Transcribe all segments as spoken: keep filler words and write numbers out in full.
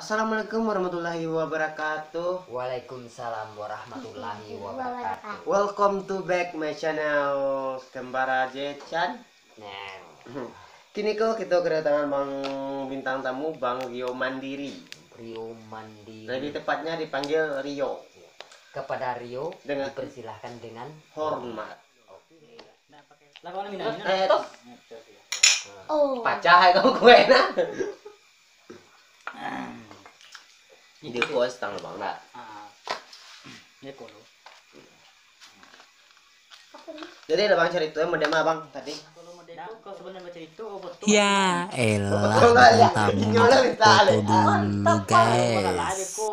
Assalamualaikum warahmatullahi wabarakatuh. Waalaikumsalam warahmatullahi wabarakatuh. Welcome to back my channel, Kembara Jechan. Nah, Kini ko kita kedatangan bang bintang tamu, Bang Rio Mandiri. Rio Mandiri. Lebih tepatnya dipanggil Rio. Kepada Rio Dengan- dipersilahkan dengan Hormat. Lah, kawan minang, minang. Eh, toh. Oh. Pacah kau kue nah. Dia kau setengah bang lah. Ah. Dia kolo. Jadi lah bang, cerita yang mode mah bang tadi. Kalau model tu, kalau sebenarnya bacerita, oh, betul. Ya elah, Betul lah, ya. tamu Nyolah minta foto alih. dulu guys. Ko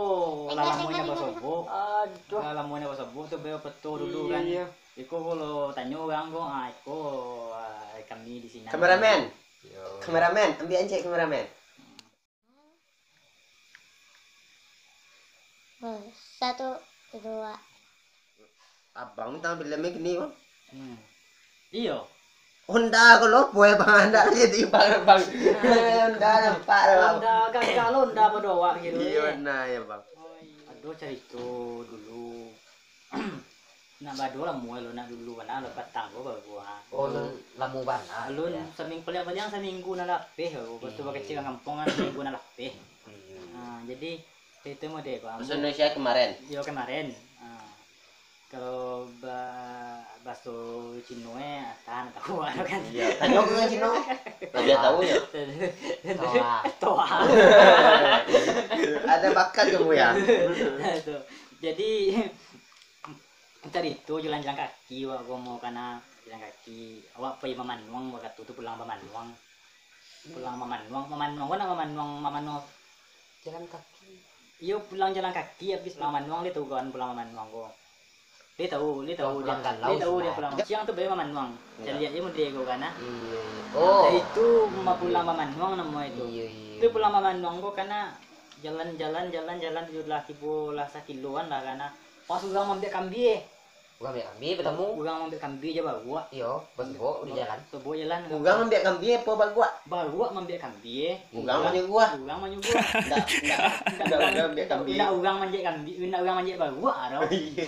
lalamuannya basobok. Aduh. Lalamuannya basobok tu beo peto dulu kan. Iko kalau tanyo orang ko, ah, iko, ah, kami di sini. Kameramen. Kameramen, ambil ancik kameramen. Hmm, satu, dua. Abang tampil leme gini bang. Hmm. Iyo. Honda kalau boy bang, anda jadi bang bang. Honda nampak lah bang. Honda gagal, Honda berdoa gitu. Iya nah ya bang. Aduh, cerita dulu. Nak bado lamo lo, nak dulu bana lo patang ko baru ha. Oh, lun lamo bana. Alun saming paliang-paliang saminggu nan lapeh baru. Pas tu bakecek ka kampuang kan saminggu nan lapeh. Ha, jadi itu model ko. Bahasa Indonesia kemarin. Yo kemarin. Ha. Kalau ba baso Cino eh tahan tahu ado kan. Iya, tanyo ke Cino. Lah dia tahu ya. Toa. Toa. Ada bakat kamu ya. Tu. Jadi carito jalan-jalan kaki awak ko mau kana jalan kaki. Awak pai mamanuang wakatu tu pulang mamanuang. Pulang mamanuang, mamanuang ko nak mamanuang, mamanuang Jalan kaki. Iyo pulang jalan kaki habis pulang mamanuang dia tahu kawan pulang mamanuang ko. Dia tahu, dia tahu Pulang dia, galau dia tahu dia sudah. Pulang. Siang tu bae mamanuang. Saya lihat dia model ko kana. Iya. Oh. Oh. Itu ma pulang mamanuang namo itu. Iya iya. Itu pulang mamanuang ko kana jalan-jalan jalan-jalan tujuh belas ribu lah sakiloan lah kana. Pas urang mambiak kambie. Urang ambil kambie batamu. Urang mambiak kambie je baruak. Iyo, basobok di jalan. Sobok jalan. Urang ambiak kambie apa baruak? Baruak mambiak kambie. Urang manyuruah. Urang manyuruah. Ndak ndak ndak urang ambiak kambie. Indak urang manjek kambie, indak urang manjek baruak ado.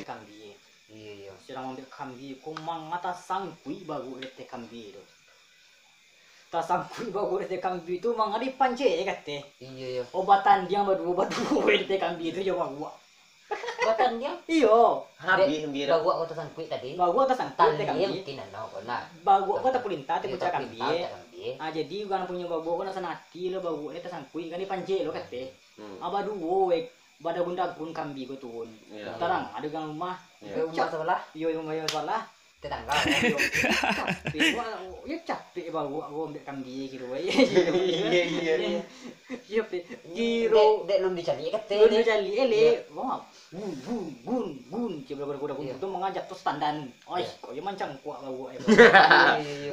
Kambie. Iya iya. Surang mambiak kambie ko manga tasangkuik baruak di ateh kambie tu. Tasangkuik baruak di ateh kambie tu manga dipancek ka ateh. Iya iya. Oh batandiang baduo-baduo di ateh kambie tu jo baruak. Batandiang. Iyo. Habis gembira. Baruak ko tasangkuik tadi. Baruak tasangkuik di Tali ateh kambie. Mungkin ano ko nah. Baruak ko tapulinta ateh Iya, pucak tapulinta kambie. Pucak kambie. Ah jadi urang punyo baruak ko nak sanati lah baruak ni tasangkuik kan dipancek lo ka ateh. Hmm. Ah baduo weh. Badagun-dagun kambie ko turun. Iya. Tarang ado urang rumah. Iya. Rumah sebelah. Iyo rumah sebelah. Tetangga. Iyo. Capek baruak. Iyo capek baruak ko ambiak kambie kiro weh. Iya iya. Iyo pe. Dek Kiro. dek lun dicaliak ka ateh. Lun Dek. Dicaliak eh. Wah. Gun gun gun gun. Cuma kuda-kuda Iya. tu manga jatuh standan. Oi, Iya. Kau yo mancangkuak baruak eh. Iya iya.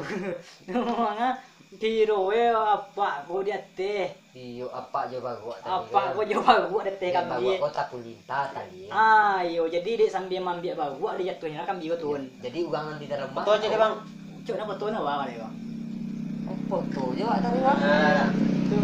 Manga kiro eh apak ko di ateh. Iyo, apak jo baruak tadi. Apak ko jo baruak di ateh kambie. Baruak ko tapulinta tali. Ah, iyo, jadi dek sambil mambiak baruak dijatuahnyo kambie ko turun. Jadi urang di dalam rumah. Betul jadi bang. Cok, napa tu napa awak ko? Foto je awak tadi bang. Nah, Tu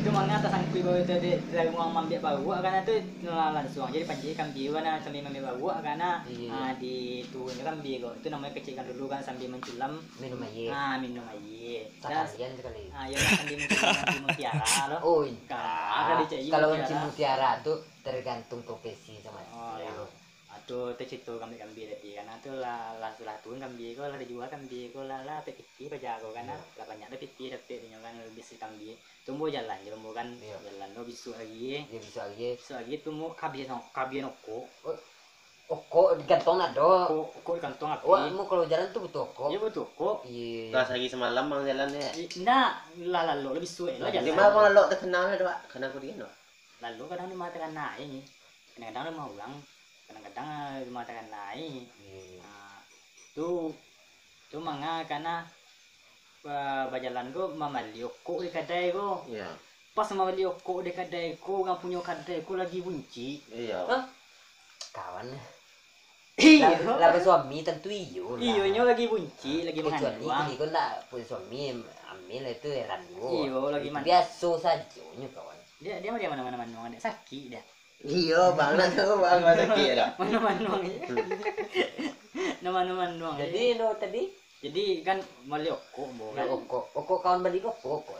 tu manga tasangkuik baruak tu dek dari urang mambiak baruak kan tu lah langsuang jadi pancik kambie kan sambil mambiak baruak kan. Iya. Ah, di turun kambie ko. Itu namonyo kecekkan dulu kan sambil manculam. Minum air. Ah, minum air. Dan Sakalian sekali. Ah, iyo kan sambil manculam nanti mutiara lo. Oh, Kan ada cak kalau mutiara. Cik Mutiara tu tergantung profesi sama. Oh, iyo. Ah, tu, tu carito kambie-kambie tadi kan. Ah, tu lah, lah, lah turun kambie ko, lah dijua kambie ko, lah, lah, pek pitih paja ko kan. Ah. Lah banyak lah pitih dapek dinyo kan, bisi kambie. Tumbuah jalan je tumbuah kan. Iyo. Jalan lo bisuak lagi. Dia bisa lagi. Bisuak lagi tumbuah kabian, kabian okok. Okok digantung nak do. Okok, okok di kantong api. Wah, mu kalau jalan tu butuh okok. Iyo butuh okok. Iya. Lah sagi semalam bang jalan ni. Ih, ndak, lah lalok lah bisuak lah jalan. Jadi mah bang lalok terkenal lah doh. Kena aku dia doh. Lalu kadang di mata kan naik ni. Kadang-kadang rumah orang. Kadang-kadang rumah kan naik. Iya. Nah, tu tu manga kana ba- bajalan ko mambali okok di kadai ko. Iya. Pas mambali okok di kadai ko, urang punyo kadai ko lagi buncik. Iya. Hah? Kawan. Iyo. Lah, lah bersuami tentu iyo lah. Iyo, nyo lagi buncik, lagi Kecuali mangandung. Kini ko ndak punya suami, ambil itu heran dulu. Iyo, lagi Itu man- biasa saja nyo kawan. Dia, dia, dia manuang-manuang, dia sakik dia. Iyo, bang, lah tu, bang, masa kira dah. Manuang-manuang je. Nah, manuang-manuang je. Jadi, lo tadi? Jadi, kan, bali okok, bo, kan? Yo, okok. Okok kawan bali ko, okok.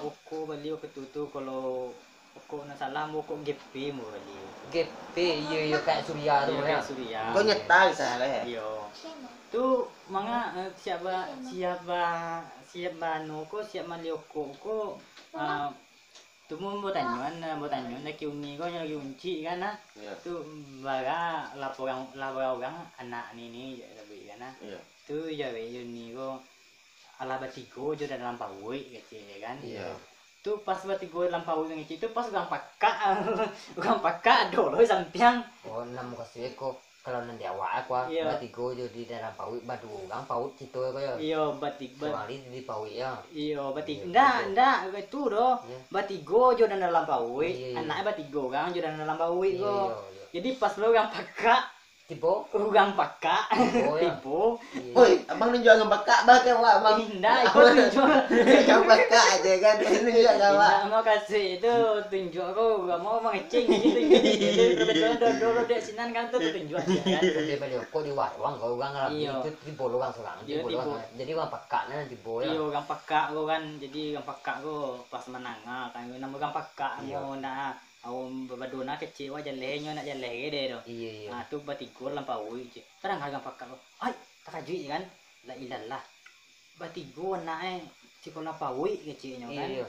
Okok bali okok tu, tu, kalau okok nak salah, bo, okok G P, bo, bali. G P, iyo, iyo, kayak Surya tu, Iyo, ya? Kayak Surya. Kau nyetai salah, ya? Iyo. Tu, manga, eh, siap ba, siap ba, siap ba anu ko, siap bali okok ko, ah, Tu mun batanyoan, batanyoan laki uni ko, nyo laki uncik kan, nah. Iyo. Tu bara lah urang, lah bara urang anak ni, ni, sabuik kan, nah. Iyo. Tu jawek uni ko, "Alah batigo jo dalam paruik," kecek kan. Iyo. Tu pas batigo dalam paruik kan kecek, tu pas urang pakak, urang pakak ado lo sampiang. Oh, nan mukasuik ko. Kalau nan di awak, aku, ah, Iyo. batigo jo di dalam paruik, baduo urang paruik kito ko, yo. Iyo, bati-, bat- Surang di, di paruik, yo. Iyo, bati-, Iyo, ndak, betul. ndak, itu doh. Iyo. Batigo jo dalam paruik, Iyo, iyo. anaknyo batigo urang jo dalam paruik ko. Iyo, iyo. Jadi, pas lo urang pakak, Tibo? urang pakak, Tibo, yo. tibo. Iyo. Oi, abang nunjuak urang pakak, bah, ke awak, abang. Indak, iko tunjuak. Urang pakak aja kan, nunjuak ke awak. Indak, makasih. Itu tunjuak ko, gak mau mangecek gitu, gitu. Dulu dek sinan kan tu tunjuak aja kan. Sambil bali okok di warung, kalau urang rabi Iyo. tu tibo lo urang surang, Iyo, tibo lo tibo. urang. Jadi urang pakak nah tibo yo. Iyo, urang pakak ko kan. Jadi urang pakak ko pas mananga kan, namo urang pakak Iyo. mo nak, awak babado nak kecek, wak jaleh nyo nak jaleh gede tu. Iyo, iyo. Ah, tu batigo dalam paruik je. Tarang urang pakak ko. Ai, takajuik kan. La ilallah. Batigo anak eh, sikolah paruik keceknyo kan. Iyo.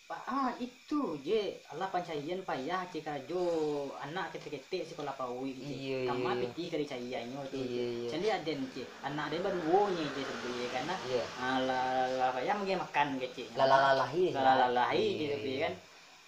Pa-, ah, itu je, alah pancarian payah ceh karajo anak ketek-ketek sikolah paruik ceh. Iyo, Kama iyo. pitih ka dicariannyo tu Iyo, ceh. iyo. Candi aden ceh, anak aden baduo nye ceh sebenarnyo kan nah. Iyo. Ah, lah, lah, lah payah mangge makan keceknyo. Lah, lah, lah, lahir. Lah, lah, lah, lahir Iyo, ceh sebenarnyo iyo. kan.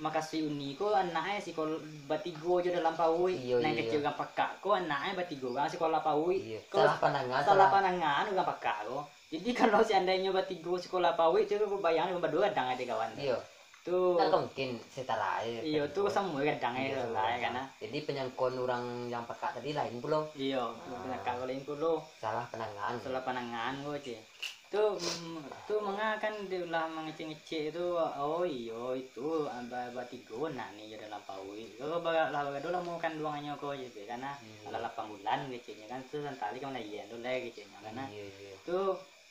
Makasuik uni ko anak eh sikol-, batigo jo dalam paruik. Iyo, Nan iyo. kecek urang pakak ko anak eh batigo urang sikolah paruik. Iyo. Ko Salah pandangan, salah salah. pandangan urang pakak ko. Jadi kalau seandainyo batigo sikolah paruik tu, ko bayang baduo gadang ati kawan. Iyo. Tu Tak mungkin setara aja Iyo, kan, tu ko. samo gadang Iyo, eh samo lah gadang. kan. Jadi penyangkon urang yang pakak tadi lain pulo. Iyo, Ah. penyangkal lain pulo. Salah pandangan. Salah pandangan ko ceh. Tu, mm, tu manga kan diulah mangecek-ngecek tu, oh iyo, itu, ah, ba-, batigo nak ni jo dalam paruik. Ko ba-, lah bagado lamo kanduangnyo ko je, kan, nah. Iyo. Alah lapan bulan keceknyo kan, tu santali ka malahian tu lai keceknyo kan, nah. Iyo, iyo. Tu,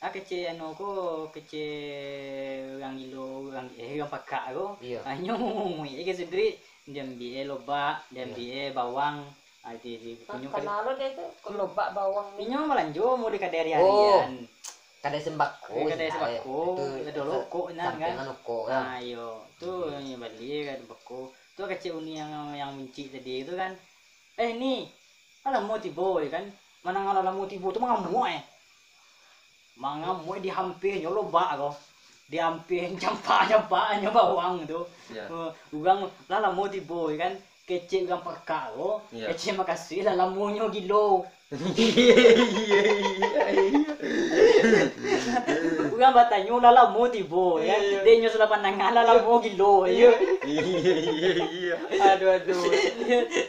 ah, kecek anu ko, kecek urang gilo, urang, eh, urang pakak ko. Iyo. Ah, nyo mumuik ke sugrik, diambiak lobak, Iyo. diambiak bawang, Ah, di, di, Nah, kunyo kadai. Kana lo dia tu, ko lobak bawang ni. Inyo balanjo mo di kadai Oh, hari-harian. Kadai sembako, Kadai sembako, itu ado sa-, rokok nan kan. sampingan rokok, ya. Ah, iyo. Tu Hmm. inyo bali kan sembako. Tu kecek uni yang, yang muncik tadi tu kan. "Eh, ni, alah lamo tibo," ya kan. Manang alah lamo tibo tu mangamuak, eh. Mangamuak diampiahnyo lobak ko. Diampiah campak-campaknyo bawang tu. Ya. Eh, urang lah lamo tibo kan. Kecek urang pakak ko. Ya. Kecek makasuik lah lamonyo gilo. Iya, iya, iya. Urang batanyo lah lamo tibo kan. Iya. Dek nyo salah pandangan lah lamo gilo. Iya. Iya, iya, iya. Aduh, aduh.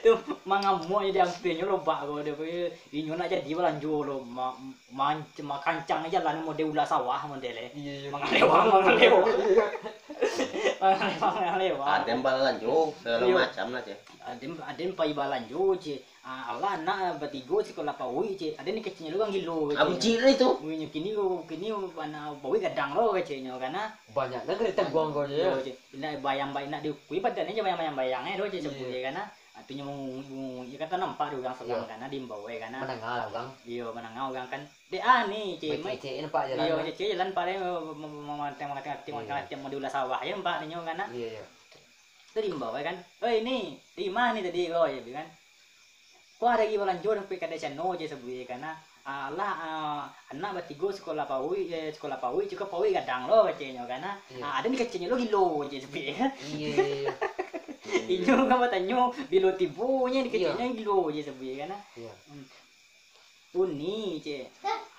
Tu mangamuak diampiahnyo lobak ko. Dia, inyo nak jadi balanjo lo. Ma-, Mancam, makancang jalan model ulah sawah model, eh. Iya, iya. Mangalewang, mangalewang. Iya. Mangalewang, mangalewang. Aden balanjo, segala Iya. macam lah, ceh. Aden, aden pai balanjo, ceh. Ah, alah anak batigo sikolah paruik, ceh. Aden ni keceknyo urang gilo, keceknyo. Abang cik itu. Wih, kini, kini anak paruik gadang lo, keceknyo, kan, ah. Banyak dah kereta buang kau ni, ya. Yo, ceh. Nak bayang, nak diukui badan ni je bayang-bayang, eh, doh, ceh, Iya. sebut je, kan, ah. Artinyo mangunguik-ngunguik, iyo kan, tanampak di urang surang Iyo. kan, di imbau, eh, kan. Mandanga lah urang. Iyo, mandanga urang kan. Dek, ah, ni, cek, mai. Cek-cek nampak jalan Iyo, kan. cek-cek jalan, paling, eh, ma-, ma-, mamanteng, mamanteng, Iyo. mamanteng, mau di ulah sawah, ya, nampak ninyo kan, ah. Iyo, iyo. Tu di imbau, eh, kan. "Oi, ni, di ma ni tadi ko?" Iyo, kan. "Ko ado lagi balanjo, nampak kadai sano," je sabuik, kan, ah. Alah, ah, anak batigo sikolah paruik, eh, sikolah paruik, cukuik paruik gadang lo, keceknyo kan, ah. Iyo. Ah, ado ni keceknyo lo gilo, je sabuik, kan. Iyo, iyo, iyo. Inyo kan batanyo, bilo tibo nyo, Iyo. keceknyo gilo, je sabuik, kan, ah. Iyo. Hmm. Uni, cek.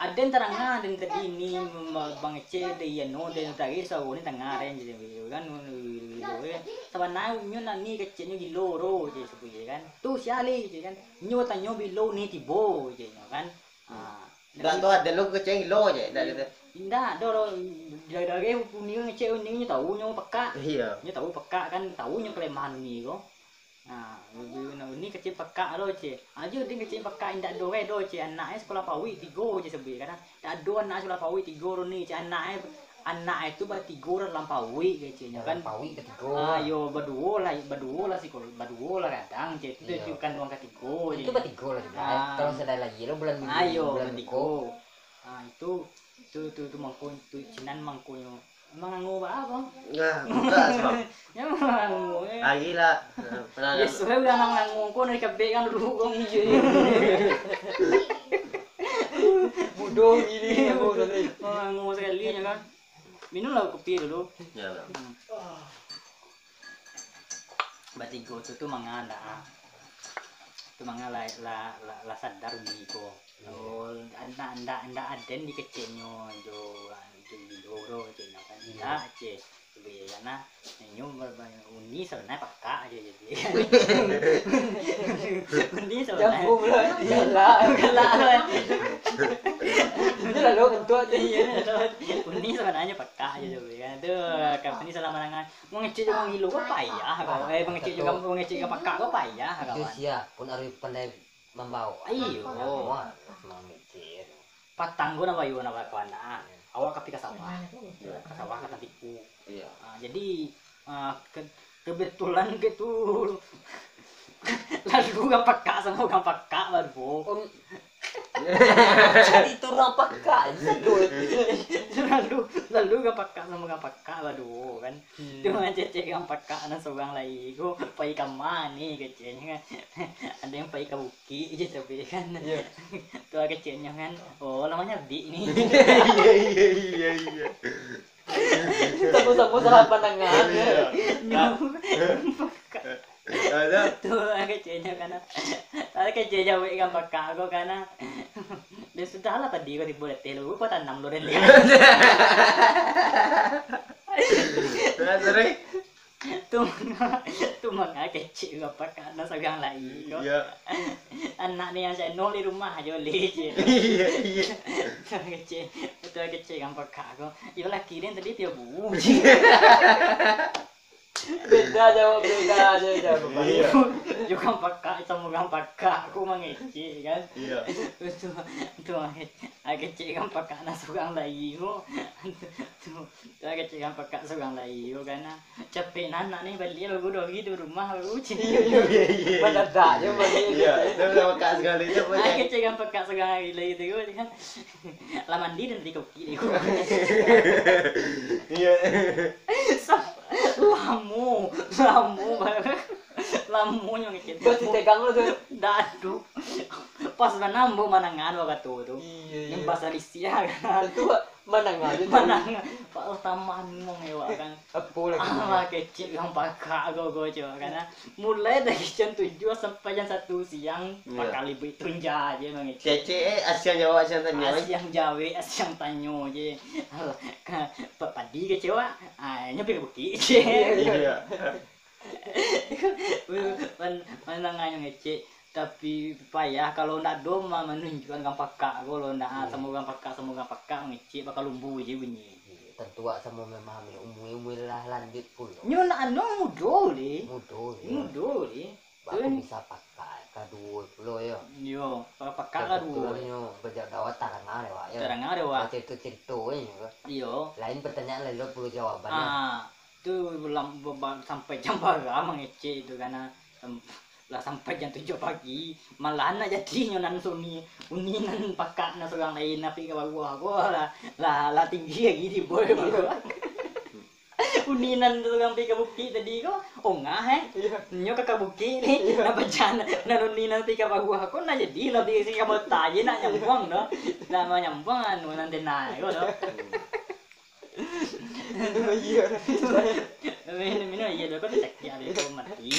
Aden taranga, aden tadi ni, ma-, mangecek, de, iyo, no, den tadi, suaro ni tangah, den, je sabuik, kan, gilo, kan. Sabananyo nyo nak ni keceknyo gilo, ro, je sabuik, kan. Tu sia lai, je, kan. Nyo tanyo bilo ni tibo, je, nyo, kan. Ah, Dak tu ado lo kecek gilo je, dak Iyo. gitu. Indak ado doh, dari-dari uni ngecek uni nyo tahu nyo pakak. Iyo. Nyo tahu pakak kan, tahu nyo kelemahan uni ko. Nah, uni kecek pakak lo, cek. Ajo dia kecek pakak indak ado doh, cek. Anak e sekolah paruik tigo je sebut kan. Indak ado anak sekolah paruik tigo doh ni, cek. Anak e, anak e tu batigo dalam paruik keceknyo kan. Dalam paruik batigo. Ah, yo, baduo lah, baduo lah sikol-, baduo lah kadang, cek. Itu, iyo, tu kanduang katigo je. Itu batigo lah juga. Ah. Kalau sadai lagi lo bulan, ayo, bulan batigo. Ah, itu, itu, itu, itu mangko, itu cinan mangkonyo. Mangango ba apo? Nah, buka sebab. Nyo mangango, eh. Lagi lah. Nah, pernah. Biaso lah urang mangango, ko dari kabek kan dulu kong ijo. Bodoh gini, bodoh tadi. Mangango sakali nyo kan. Minumlah kopi dulu. Ya, Bang. Hmm. Batigo tu, tu manga ndak, ah. Tu manga lah, lah, lah, lah sadar uni ko. Iyo. Oh, ndak, ndak, ndak aden dikeceknyo jo, jo gilo doh keceknyo kan. Iyo. Ndak, cek. Tapi yo nah, inyo ba-, ba-, uni sabananyo pakak ajo jadi. Uni sabananyo. Nyambung lah. Galak. Galak lah. Itu lalu kentut tu. Iyo, uni sabananyo pakak ajo jadi kan. Tu, kan uni salah manangan. Mangecek jo urang gilo ko payah, kawan. Eh, mangecek jo, mangecek jo pakak ko payah, kawan. Itu sia pun harus pandai mambaok. Iyo. Muah mangecek. Patang ko nak bayo nak balakuan nah. Awak ka pai ka sawah. Ka sawah ka tatipu. Iyo. Ah, jadi, ah, ke-, kebetulan ke tu lalu urang pakak samo urang pakak baduo. Om, jadi tu urang pakak je tu. Lalu, lalu urang pakak samo urang pakak baduo kan. Hmm. Tu mangecek urang pakak nan surang lai ko, pai ka ma ni keceknyo kan. Ado nan pai ka bukik je tapi kan. Iyo. Tu keceknyo kan. Oh, lah manyabik ni. Iyo, iyo, iyo, iyo. Samo-samo salah pandangan. Iyo. Nyo. Ado. Tu keceknyo kan. Tapi kecek jawek urang pakak ko kan. Dan sudahlah tadi ko tibo dateh lu, ko tanam lu dan dia. Nah, terus? Tu manga, tu manga kecek urang pakak nan surang lai ko. Iyo. Anak ni nan sano di rumah ajo leh je. Iyo, iyo. Tu kecek, tu kecek urang pakak ko. Iyo laki den tadi pia bu. Beda jawab, beda ajo jawab. Iyo. Yo urang pakak samo urang pakak ko mangecek kan. Iyo. Tu, tu mangecek, ah, kecek urang pakak nan surang lai ko. Tu, tu kecek urang pakak surang lai ko kan. Capek nan anak ni baliak baru dua hari di rumah baru. Iyo, iyo, iyo. Mandadak je baliak. Iyo, tu urang pakak surang lai tu. Ah, kecek urang pakak surang lai tu kan. Lah mandi dan tadi kopi. Iyo. Sa-, lamo, lamo banget. Lamonyo ngecek. Basi tegang lo tu. Dadu. Pas bana ambo manangan wak kato tu. Iyo, iyo. Nan basa lisiah kan. Tentu, Pak. Manang ajo tu. Manang. Pak, oh, taman mong ya, Wak, kan. Apo lagi? Ah, kecek urang pakak ko, ko, cubo kan, ah. Mulai dari jam tujuah sampai jam satu siang, iyo, bakal ibu tunja aje mangecek. Kecek, eh, asiang jawek, asiang tanyo, eh. Asiang jawek, asiang tanyo je. Alah, ka, pa-, padi kecek, Wak. Ah, nyo pai ka bukik je. Iyo. Man-, manang ajo ngecek. Tapi payah kalau ndak ado ma-, manunjuakan urang pakak ko lo, ndak, ah, iyo, samo urang pakak, samo urang pakak ngecek bakalumbu je bunyi. Iyo, tantu wak samo memang umua, umua lah lanjut pulo. Nyo nak anu mudo le. Mudo, iyo. Mudo le. Baru bisa pakak kaduo pulo, yo. Iyo, kalau pakak kaduo. Kebetulan nyo bajak dawa tarang dek wak, yo. Tarang dek wak. Cerito-cerito, yo. Iyo. Lain pertanyaan, lain pulo jawaban, yo. Ah. Tu lam-, ba-, ba-, sampai jam bara mangecek tu kan, ah. Sam-, lah sampai jam tujuah pagi, malah nak jadi nyo nan suni, uni nan pakak nan surang lain, tapi ka bawah ko lah, lah, lah tinggi lagi di bawah. Uni nan surang pai ka bukik tadi ko, ongah, eh. Iyo. Nyo ka, ka bukik ni, iyo, nak bajalan, nan uni nan pai ka bawah ko, nak jadi lah pai ka kota je, nak nyambuang doh. Nak manyambuang anu nan denai ko doh. Minum aia. Minum, minum aia dulu, kau tercakik habis kau mati.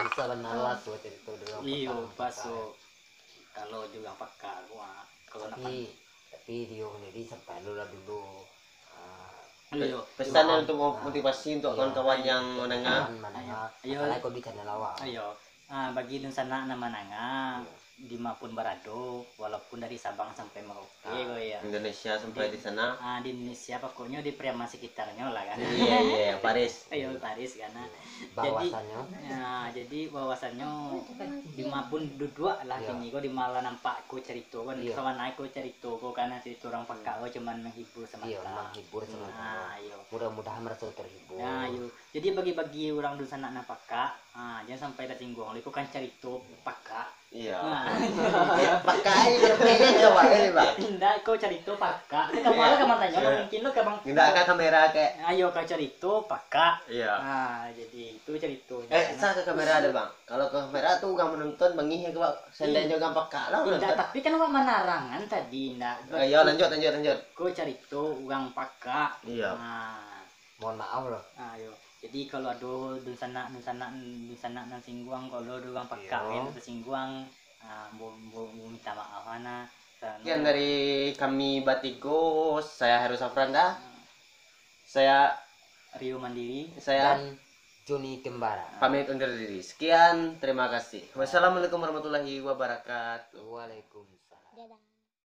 Bisa banalas tu cerita dulu. Iyo, pas tu. Kalau juga pakak aku, ah, kalau nak. Tapi, tapi Rio sendiri sampai lu lah dulu. Ah, iyo. Pesan untuk motivasi untuk kawan-kawan yang menengah. Menengah. Iyo. Apalagi kau di channel awak. Iyo. Ah, bagi dunsanak nan manangah, iyo, Dima pun barado, walaupun dari Sabang sampai Merauke, ko ya. Indonesia sampai di sana. Ah, di Indonesia, pokoknyo di Pariaman sekitarnyo lah kan. Iya, iya, Paris. Paris kan. Jadi, Bahwasanyo ya, jadi bahwasanyo Dima pun duduak lah kini ko, Dima lah nampak ko carito kan. Kawan ai ko carito ko, karena carito urang Pakak ko cuman menghibur iyo semata. Menghibur semata. Ah, iyo. Mudah-mudahan merasa terhibur. Ya, iyo. Jadi bagi-bagi urang dunsanak nan Pakak, ah, jangan sampai tasingguang. Lai ko kan carito Pakak. Iya. Nah, Pakai berpikir ya, Pak, ini, Pak. Indak, ko carito Pakak. Kan kamu lah kamu tanyo, mungkin lo kamu. Indak ka kamera kayak. Ayo ka carito Pakak. Iya. Ah, jadi itu carito. Eh, sa ka kamera ada, Bang. Kalau ka kamera tu urang menonton bangih ya, Pak. Seandainya urang Pakak lah Indak, menonton. Tapi kan awak manarangan tadi, indak. Ayo lanjut, lanjut, lanjut. Ko carito urang Pakak. Iya. Nah, Mohon maaf loh. ayo. Jadi kalau ado dunsanak, dunsanak, dunsanak nan singguang, kalau ado urang Pakak Iya. yang tersingguang, ah, bu, bu, bu minta maaf mana. Sekian dari kami batigo, saya Heru Safranda. Saya Rio Mandiri. saya Dan Joni Tembara. Pamit undur diri. Sekian, terima kasih. Wassalamualaikum warahmatullahi wabarakatuh. Waalaikumsalam. Dadah.